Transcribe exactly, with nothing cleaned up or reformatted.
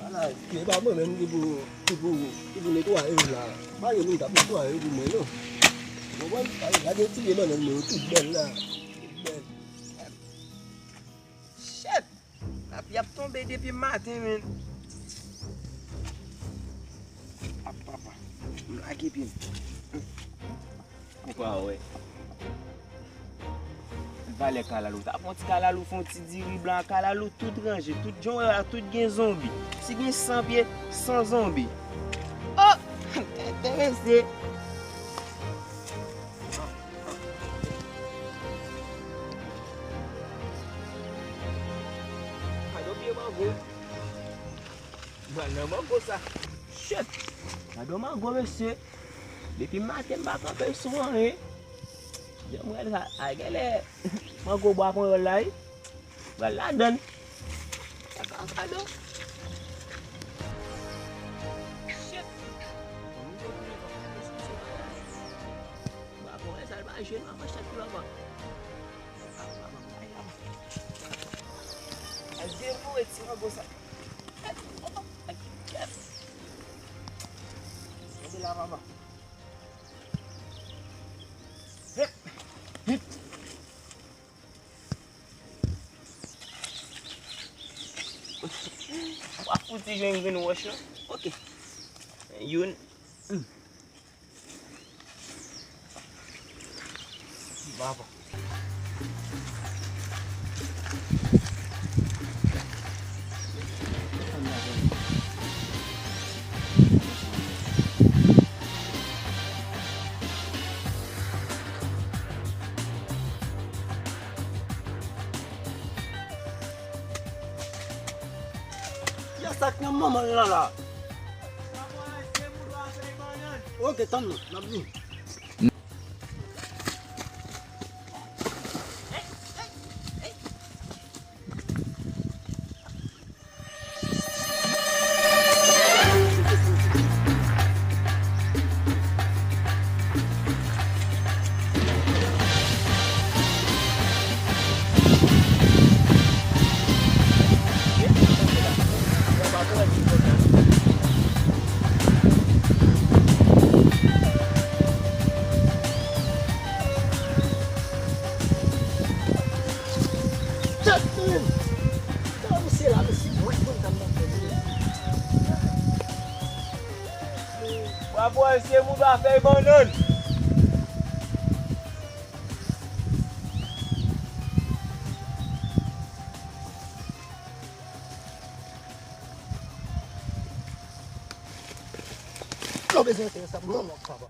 Ala, e pa mwen menm ki pou, ki pou, ki pou netwaye yo la. Pa gen moun k ap netwaye yo pou mwen, non. Ou konprann? Gade ti pye bannann mwen yo, tout bèl la. Tout bèl. Shit! Lapli ap tonbe depi maten, men. A papa, m lage pye m. Ou pa wè. Valè kalalou. T ap fè yon ti kalalou, fè yon ti diri blan kalalou, tout ranje, tout jan w wè a, tout gen zonbi. Si gen san pye, san zonbi. Oh! Tèt mesye. Gade yon pye mango. Mwen nan mango sa. Shit! Gade yon mango, mesye. Depi maten m pa kanpe sou anyen. Jan m gade sa, a genlè mango bwa panyòl la, wi. Pral ladann. Kaka fado. Shit. Bwa panyòl sa, l pa jwenn nan manchèt pou lòvan. Al devoure ti mango sa. Gade la, papa. Hip, hip. W ap fouti jwenn grenn wòch yo. Ok. Youn. Hmm. Bravo. Kiyès sa k nan manman l lan la? Ok, tann mwen, m ap vini. Tèt mwen! Sa misye la, misye mwen konn sa m t ap fè misye. Bravo, se moun pa fè bannann. Yo bezwen enterese ap non non papa.